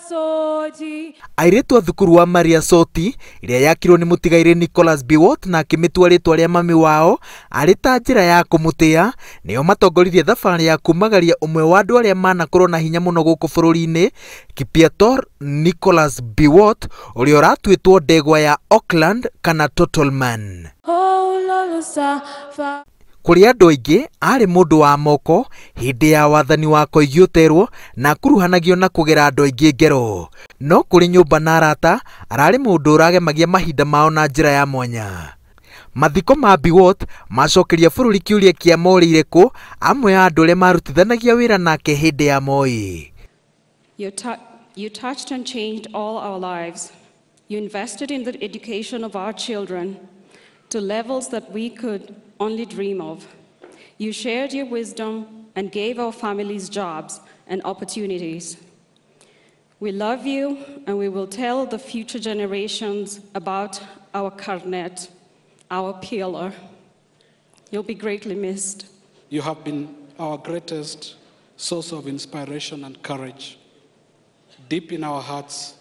Soji. Airĩtu a thukuru wa Maria Soti ĩrĩa yakirwo nĩ mũtigairĩ Nicholas Biwott na akĩmĩtua rĩtwa rĩa mami wao arĩ ta njĩra ya kũmũtĩa, nĩo matongoririe thabarĩ ya kumagaria ũmwe wa andũ arĩa manakorwo na hinya mũno gũkũ bũrũri-inĩ, Kipyator Nicholas Biwott, ũrĩa ũratuĩtwo ndegwa ya Auckland kana Total Man. Oh, Lolo sa fa. Kũrĩ andũ aingĩ arĩ mũndũ wa moko hĩndĩ ya wathani wa Koigi Ũterwo na akuruhanagio na kũgera andũ aingĩ ngero. No kũrĩ nyũmba na arata ararĩ mũndũ ũragemagia mahinda mao na njĩra ya mwanya. Mathiko ma Biwott macokeria bũrũri kĩũria kĩa morĩire kũ amwe a andũ arĩa marutithanagia wĩra nake hĩndĩ ya Moi. You touched and changed all our lives. You invested in the education of our children to levels that we could only dream of. You shared your wisdom and gave our families jobs and opportunities. We love you, and we will tell the future generations about our Karnet, our pillar. You'll be greatly missed. You have been our greatest source of inspiration and courage. Deep in our hearts,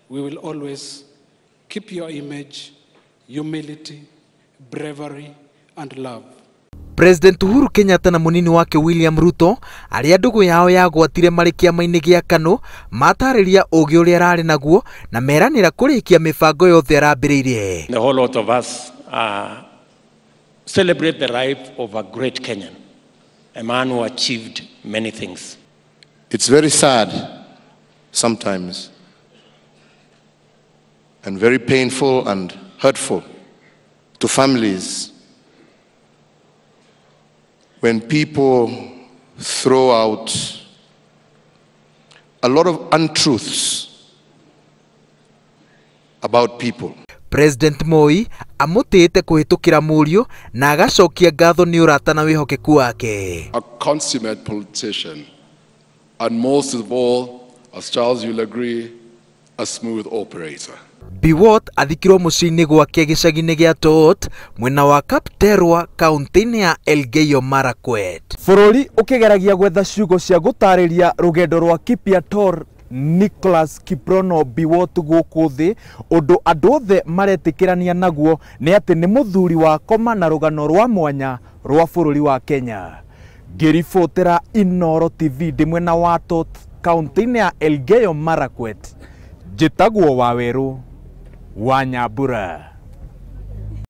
we will always keep your image, humility, bravery, and love. President Uhuru Kenyatta na munini wake William Ruto arĩa ndũgũ yao yagwatire marĩ kĩama-inĩ gĩa KANU matarĩria ũgĩ ũrĩa ararĩ naguo na meranĩra kũrĩkia mĩbango yothe arambĩrĩirie. The whole lot of us celebrate the life of a great Kenyan, a man who achieved many things. It's very sad sometimes and very painful and hurtful to families when people throw out a lot of untruths about people. President Moi amũtĩĩte kũhĩtũkĩra mũriũ na agacokia ngatho nĩ ũrata na wĩhokeku wake. A consummate politician, and most of all, as Charles you'll agree, a smooth operator. Biwott athikirwo mũciĩ-inĩ gwake gĩcagi-inĩ gĩa Toot mwena wa Kapterwa kaunti-inĩ ya Elgeyo Marakwet. Bũrũri ũkĩgeragia gwetha ciugo cia gũtarĩria rũgendo rwa Kipyator Nicholas Kiprono Biwott gũkũ thĩ, ũndũ andũ othe maretĩkĩrania naguo nĩ atĩ nĩ mũthuri wa koma na rũgano rwa mwanya rwa bũrũri wa Kenya. Ngĩribotera Inooro TV ndĩ mwena wa Tot kaunti-inĩ ya Elgeyo Marakwet, njĩtagwo Wawerũ wa Nyambura.